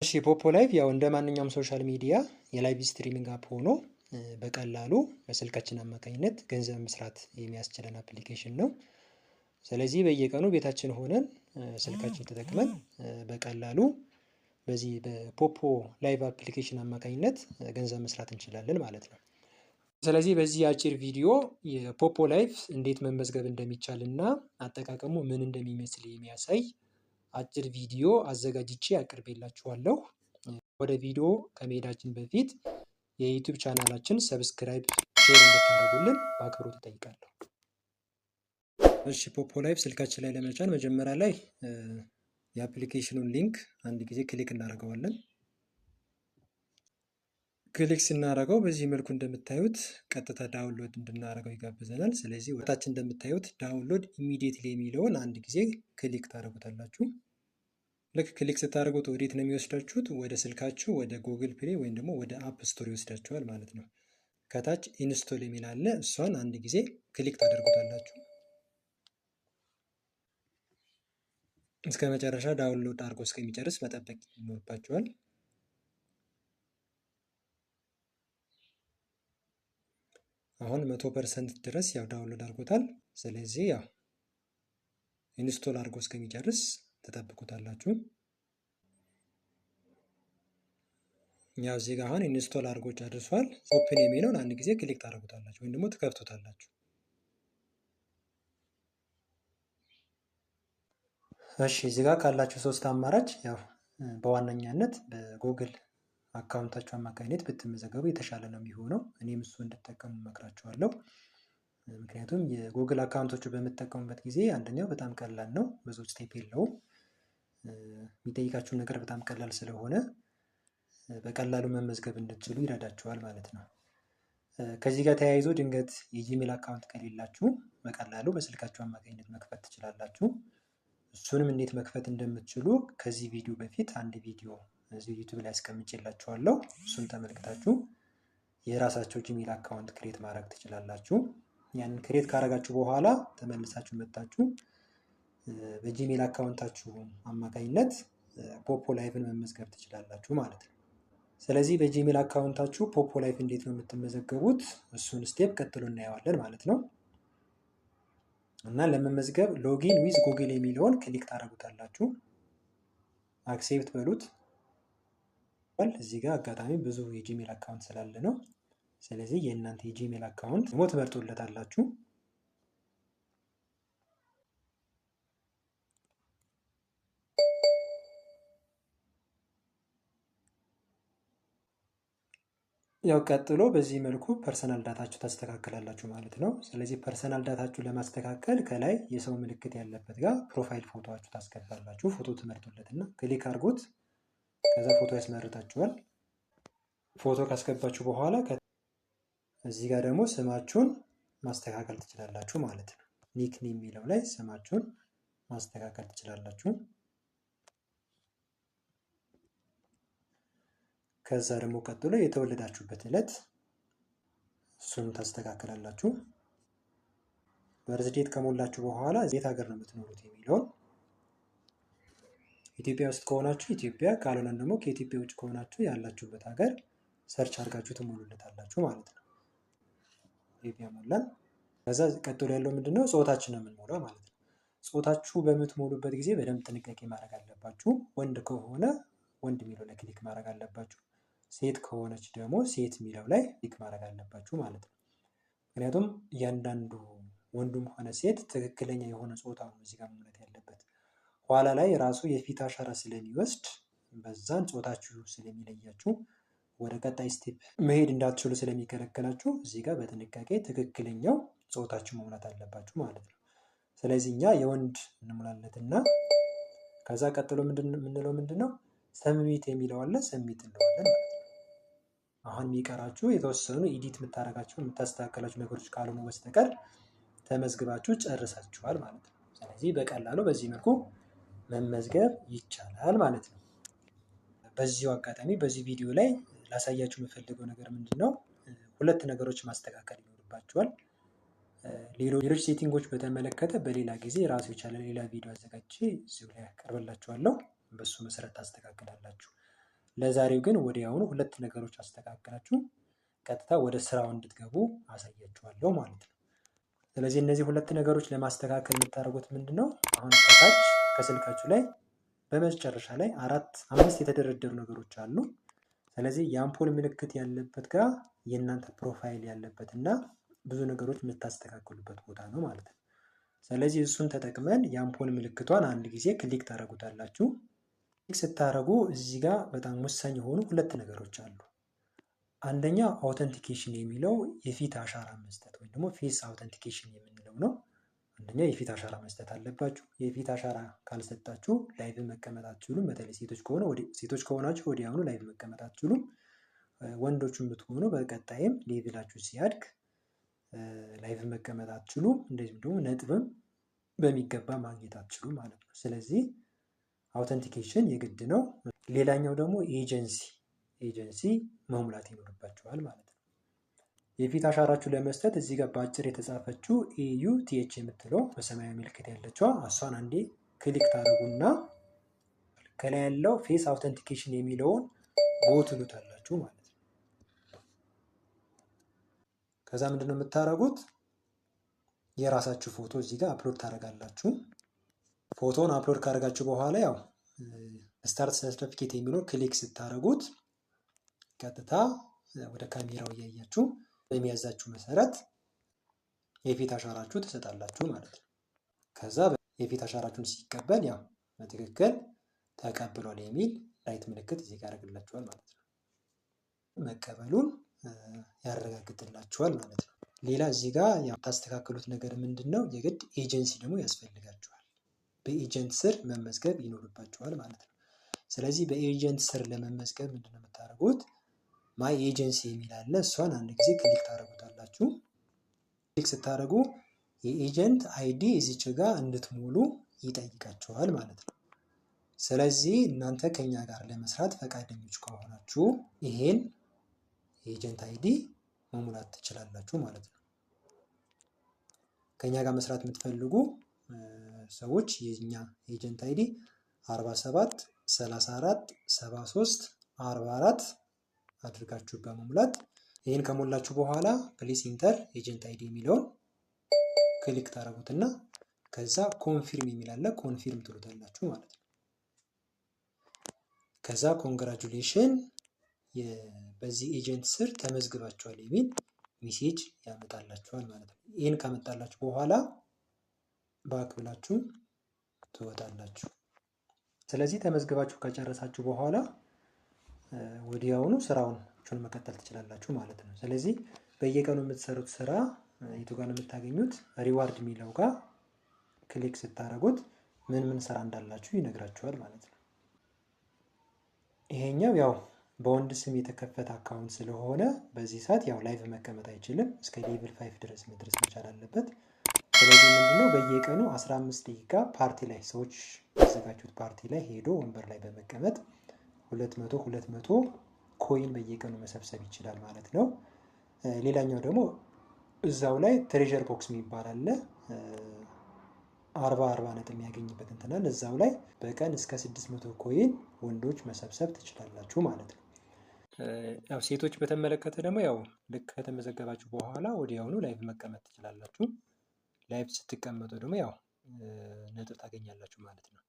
እሺ፣ ፖፖ ላይቭ ያው እንደ ማንኛውም social media የ live streaming app ሆኖ በቀላሉ በስልካችን አማካኝነት ገንዘብ መስራት የሚያስችለን application ነው። ስለዚህ በየቀኑ ቤታችን ሆነን ስልካችን ተጠቅመን በቀላሉ በዚህ በፖፖ ላይቭ application አማካኝነት ገንዘብ መስራት እንችላለን ማለት ነው። ስለዚህ በዚህ አጭር ቪዲዮ የፖፖ ላይቭ እንዴት መመዝገብ እንደሚቻል እና አጠቃቀሙ ምን እንደሚመስል የሚያሳይ አጭር ቪዲዮ አዘጋጅቼ አቅርቤላችኋለሁ። ወደ ቪዲዮ ከመሄዳችን በፊት የ YouTube ቻናላችን subscribe፣ share እንድታደርጉልን በአክብሮት እጠይቃለሁ። እሺ፣ ፖፖ ላይቭ ስልካችን ላይ ለመጫን መጀመሪያ ላይ የ application ኑን link አንድ ጊዜ click እናደርገዋለን። Click ስናደርገው በዚህ መልኩ እንደምታዩት ቀጥታ download እንድናደርገው ይጋብዘናል። ስለዚህ ወታች እንደምታዩት download immediately የሚለውን አንድ ጊዜ click ታደርጉታላችሁ። ልክ click ስታደርጉት ወዴት ነው የሚወስዳችሁት? ወደ ስልካችሁ ወደ Google Play ወይም ደግሞ ወደ App Store ይወስዳችኋል ማለት ነው። ከታች install የሚል አለ። እሷን አንድ ጊዜ click ታደርጉታላችሁ። እስከ መጨረሻ download አድርጎ እስከሚጨርስ መጠበቅ ይኖርባችኋል። አሁን 100% ድረስ ያው download አድርጎታል። ስለዚህ ያው install አድርጎ እስከሚጨርስ ትጠብቁታላችሁ። ያው እዚህ ጋር አሁን install አድርጎ ጨርሷል። Open የሚለውን አንድ ጊዜ click ታደርጉታላችሁ ወይም ደግሞ ትከፍቱታላችሁ። እሺ፣ እዚህ ጋር ካላችሁ ሶስት አማራጭ ያው በዋነኛነት በ Google account ኣችሁ አማካኝነት ብትመዘገቡ የተሻለ ነው የሚሆነው። እኔም እሱ እንድጠቀሙ እመክራችኋለሁ። ምክንያቱም የ Google account ኦቹ በምትጠቀሙበት ጊዜ አንደኛው በጣም ቀላል ነው፣ ብዙ step የለውም። የሚጠይቃችሁን ነገር በጣም ቀላል ስለሆነ በቀላሉ መመዝገብ እንድትችሉ ይረዳችኋል ማለት ነው። ከዚህ ጋር ተያይዞ ድንገት የ Gmail account ከሌላችሁ በቀላሉ በስልካችሁ አማካኝነት መክፈት ትችላላችሁ። እሱንም እንዴት መክፈት እንደምትችሉ ከዚህ ቪዲዮ በፊት አንድ ቪዲዮ እዚሁ YouTube ላይ አስቀምጬላችኋለሁ። እሱን ተመልክታችሁ የራሳችሁ Gmail account create ማድረግ ትችላላችሁ። ያንን create ካደረጋችሁ በኋላ ተመልሳችሁ መጥታችሁ በ Gmail account ኣችሁ አማካኝነት ፖፖ ላይቭን መመዝገብ ትችላላችሁ ማለት ነው። ስለዚህ በ Gmail account ኣችሁ ፖፖ ላይቭ እንዴት ነው የምትመዘገቡት? እሱን step ቀጥሎ እናየዋለን ማለት ነው። እና ለመመዝገብ login with Google የሚለውን click ታደርጉታላችሁ። Accept በሉት። እዚህ ጋር አጋጣሚ ብዙ የ Gmail account ስላለ ነው። ስለዚህ የእናንተ የ Gmail account ደግሞ ትመርጡለታላችሁ። ያው ቀጥሎ በዚህ መልኩ personal data ችሁ ታስተካክላላችሁ ማለት ነው። ስለዚህ personal data ችሁ ለማስተካከል ከላይ የሰው ምልክት ያለበት ጋር profile ፎቶችሁ ታስገባላችሁ። ፎቶ ትመርጡለትና click አድርጉት። ከዛ ፎቶ ያስመርጣችኋል። ፎቶ ካስገባችሁ በኋላ እዚህ ጋር ደግሞ ስማችሁን ማስተካከል ትችላላችሁ ማለት ነው። Nickname የሚለው ላይ ስማችሁን ማስተካከል ትችላላችሁ። ከዛ ደግሞ ቀጥሎ የተወለዳችሁበት ዕለት እሱን ታስተካክላላችሁ። Birth date ከሞላችሁ በኋላ የት ሀገር ነው የምትኖሩት የሚለውን ኢትዮጵያ ውስጥ ከሆናችሁ ኢትዮጵያ፣ ካልሆነ ደግሞ ከኢትዮጵያ ውጭ ከሆናችሁ ያላችሁበት ሀገር search አድርጋችሁ ትሞሉለታላችሁ ማለት ነው። ኢትዮጵያ ሞላን። ከዛ ቀጥሎ ያለው ምንድነው? ጾታችን ነው የምንሞላው ማለት ነው። ጾታችሁ በምትሞሉበት ጊዜ በደንብ ጥንቃቄ ማድረግ አለባችሁ። ወንድ ከሆነ ወንድ የሚለው ላይ click ማድረግ አለባችሁ። ሴት ከሆነች ደግሞ ሴት የሚለው ላይ click ማድረግ አለባችሁ ማለት ነው። ምክንያቱም እያንዳንዱ ወንዱም ሆነ ሴት ትክክለኛ የሆነ ጾታ ነው እዚህ ጋር መሙላት ያለበት። ኋላ ላይ ራሱ የፊት አሻራ ስለሚወስድ በዛን ጾታችሁ ስለሚለያችሁ ወደ ቀጣይ step መሄድ እንዳትችሉ ስለሚከለከላችሁ እዚህ ጋር በጥንቃቄ ትክክለኛው ጾታችሁ መሙላት አለባችሁ ማለት ነው። ስለዚህ እኛ የወንድ እንሙላለትና ከዛ ቀጥሎ የምንለው ምንድን ነው? Submit የሚለው አለ። Submit እንለዋለን ማለት ነው። አሁን የሚቀራችሁ የተወሰኑ edit የምታደርጋቸው የምታስተካከላችሁ ነገሮች ካልሆኑ በስተቀር ተመዝግባችሁ ጨርሳችኋል ማለት ነው። ስለዚህ በቀላሉ በዚህ መልኩ መመዝገብ ይቻላል ማለት ነው። በዚሁ አጋጣሚ በዚህ ቪዲዮ ላይ ላሳያችሁ የምፈልገው ነገር ምንድን ነው? ሁለት ነገሮች ማስተካከል ይኖርባችኋል። ሌሎች setting ኦች በተመለከተ በሌላ ጊዜ ራሱ የቻለ ሌላ ቪዲዮ አዘጋጅቼ እዚሁ ላይ አቀርብላችኋለሁ። በሱ መሰረት ታስተካክላላችሁ። ለዛሬው ግን ወዲያውኑ ሁለት ነገሮች አስተካክላችሁ ቀጥታ ወደ ስራው እንድትገቡ አሳያችኋለሁ ማለት ነው። ስለዚህ እነዚህ ሁለት ነገሮች ለማስተካከል የምታደርጉት ምንድን ነው? አሁን ከታች ከስልካችሁ ላይ በመጨረሻ ላይ አራት አምስት የተደረደሩ ነገሮች አሉ። ስለዚህ የአምፖል ምልክት ያለበት ጋር የእናንተ profile ያለበት እና ብዙ ነገሮች የምታስተካክሉበት ቦታ ነው ማለት ነው። ስለዚህ እሱን ተጠቅመን የአምፖል ምልክቷን አንድ ጊዜ click ታደርጉታላችሁ። Click ስታደርጉ እዚህ ጋር በጣም ወሳኝ የሆኑ ሁለት ነገሮች አሉ። አንደኛ authentication የሚለው የፊት አሻራ መስጠት ወይም ደግሞ face authentication የምንለው ነው። አንደኛ የፊት አሻራ መስጠት አለባችሁ። የፊት አሻራ ካልሰጣችሁ live መቀመጥ አትችሉም። በተለይ ሴቶች ከሆናችሁ ወዲያውኑ live መቀመጥ አትችሉም። ወንዶቹም ብትሆኑ በቀጣይም level ኣችሁ ሲያድግ live መቀመጥ አትችሉም። እንደዚሁም ደግሞ ነጥብም በሚገባ ማግኘት አትችሉም ማለት ነው። ስለዚህ authentication የግድ ነው። ሌላኛው ደግሞ ኤጀንሲ መሙላት ይኖርባችኋል ማለት ነው። የፊት አሻራችሁ ለመስጠት እዚህ ጋር በአጭር የተጻፈችው AUTH የምትለው በሰማያዊ ምልክት ያለችዋ እሷን አንዴ click ታደርጉና ከላይ ያለው face authentication የሚለውን go ትሉታላችሁ ማለት ነው። ከዛ ምንድነው የምታደርጉት? የራሳችሁ ፎቶ እዚህ ጋር upload ታደርጋላችሁ። ፎቶውን upload ካደረጋችሁ በኋላ ያው start certificate የሚለው click ስታደርጉት ቀጥታ ወደ ካሜራው እያያችሁ በሚያዛችሁ መሰረት የፊት አሻራችሁ ትሰጣላችሁ ማለት ነው። ከዛ የፊት አሻራችሁን ሲቀበል ያው በትክክል ተቀብሏል የሚል right ምልክት እዚህ ጋር ያደርግላችኋል ማለት ነው። መቀበሉን ያረጋግጥላችኋል ማለት ነው። ሌላ እዚህ ጋር የምታስተካክሉት ነገር ምንድን ነው? የግድ ኤጀንሲ ደግሞ ያስፈልጋችኋል። በ agent ስር መመዝገብ ይኖርባችኋል ማለት ነው። ስለዚህ በ agent ስር ለመመዝገብ ምንድን ነው የምታደርጉት? My agency የሚል አለ። እሷን አንድ ጊዜ click ታደርጉታላችሁ። Click ስታደርጉ የ agent ID እዚች ጋር እንድትሞሉ ይጠይቃችኋል ማለት ነው። ስለዚህ እናንተ ከኛ ጋር ለመስራት ፈቃደኞች ከሆናችሁ ይሄን የ agent ID መሙላት ትችላላችሁ ማለት ነው። ከኛ ጋር መስራት የምትፈልጉ ሰዎች የኛ agent ID 47 34 73 44 አድርጋችሁ በመሙላት ይህን ከሞላችሁ በኋላ please enter agent ID የሚለውን click ታደርጉትና ከዛ confirm የሚል አለ፣ confirm ትሉታላችሁ ማለት ነው። ከዛ congratulation በዚህ agent ስር ተመዝግባችኋል የሚል message ያመጣላችኋል ማለት ነው። ይህን ካመጣላችሁ በኋላ back ብላችሁ ትወጣላችሁ። ስለዚህ ተመዝግባችሁ ከጨረሳችሁ በኋላ ወዲያውኑ ስራውን መቀጠል ትችላላችሁ ማለት ነው። ስለዚህ በየቀኑ የምትሰሩት ስራ የቱ ጋር ነው የምታገኙት? Reward የሚለው ጋር click ስታደርጉት ምን ምን ስራ እንዳላችሁ ይነግራችኋል ማለት ነው። ይሄኛው ያው በወንድ ስም የተከፈተ account ስለሆነ በዚህ ሰዓት ያው live መቀመጥ አይችልም። እስከ level 5 ድረስ መድረስ መቻል አለበት። ስለዚህ ምንድነው በየቀኑ 15 ደቂቃ ፓርቲ ላይ ሰዎች ያዘጋጁት ፓርቲ ላይ ሄዶ ወንበር ላይ በመቀመጥ 200 200 coin በየቀኑ መሰብሰብ ይችላል ማለት ነው። ሌላኛው ደግሞ እዛው ላይ treasure box የሚባል አለ። 40 40 ነጥብ የሚያገኝበት እንትን አለ። እዛው ላይ በቀን እስከ 600 coin ወንዶች መሰብሰብ ትችላላችሁ ማለት ነው። ያው ሴቶች በተመለከተ ደግሞ ያው ልክ ከተመዘገባችሁ በኋላ ወዲያውኑ live መቀመጥ ትችላላችሁ። Live ስትቀመጡ ደግሞ ያው ነጥብ ታገኛላችሁ ማለት ነው።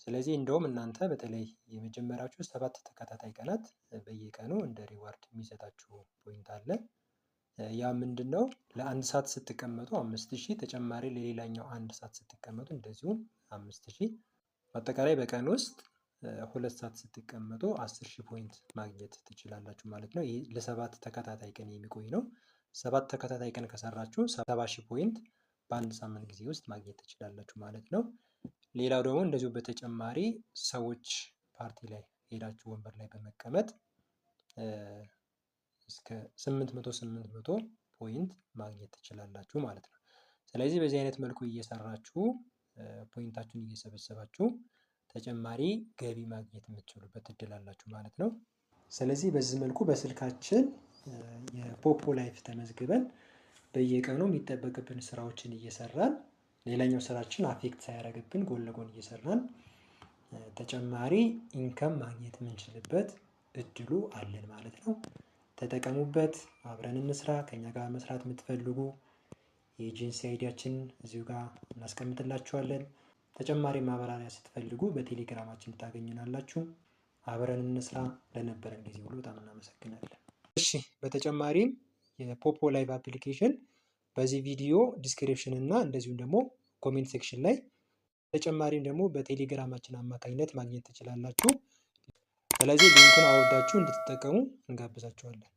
ስለዚህ እንደውም እናንተ በተለይ የመጀመሪያችሁ 7 ተከታታይ ቀናት በየቀኑ እንደ reward የሚሰጣችሁ point አለ። ያ ምንድነው? ለአንድ ሰዓት ስትቀመጡ 5000 ተጨማሪ ለሌላኛው አንድ ሰዓት ስትቀመጡ እንደዚሁም 5000፣ በአጠቃላይ በቀን ውስጥ 2 ሰዓት ስትቀመጡ 10,000 point ማግኘት ትችላላችሁ ማለት ነው። ይህ ለ7 ተከታታይ ቀን የሚቆይ ነው። 7 ተከታታይ ቀን ከሰራችሁ 70,000 point በአንድ ሳምንት ጊዜ ውስጥ ማግኘት ትችላላችሁ ማለት ነው። ሌላው ደግሞ እንደዚሁ በተጨማሪ ሰዎች ፓርቲ ላይ ሄዳችሁ ወንበር ላይ በመቀመጥ እስከ 800 800 point ማግኘት ትችላላችሁ ማለት ነው። ስለዚህ በዚህ አይነት መልኩ እየሰራችሁ point ኣችሁን እየሰበሰባችሁ ተጨማሪ ገቢ ማግኘት የምትችሉበት እድል አላችሁ ማለት ነው። ስለዚህ በዚህ መልኩ በስልካችን የፖፖ ላይፍ ተመዝግበን በየቀኑ የሚጠበቅብን ስራዎችን እየሰራን ሌላኛው ስራችን affect ሳያደርግብን ጎን ለጎን እየሰራን ተጨማሪ income ማግኘት የምንችልበት እድሉ አለን ማለት ነው። ተጠቀሙበት። አብረን እንስራ። ከኛ ጋር መስራት የምትፈልጉ የ agency ID ያችን እዚሁ ጋር እናስቀምጥላችኋለን። ተጨማሪ ማብራሪያ ስትፈልጉ በቴሌግራማችን ታገኙናላችሁ። አብረን እንስራ። ለነበረን ጊዜ ሁሉ በጣም እናመሰግናለን። እሺ፣ በተጨማሪም የ Poppo Live application በዚህ ቪዲዮ description እና እንደዚሁም ደግሞ comment section ላይ፣ ተጨማሪም ደግሞ በቴሌግራማችን አማካኝነት ማግኘት ትችላላችሁ። ስለዚህ link ኡን አውርዳችሁ እንድትጠቀሙ እንጋብዛችኋለን።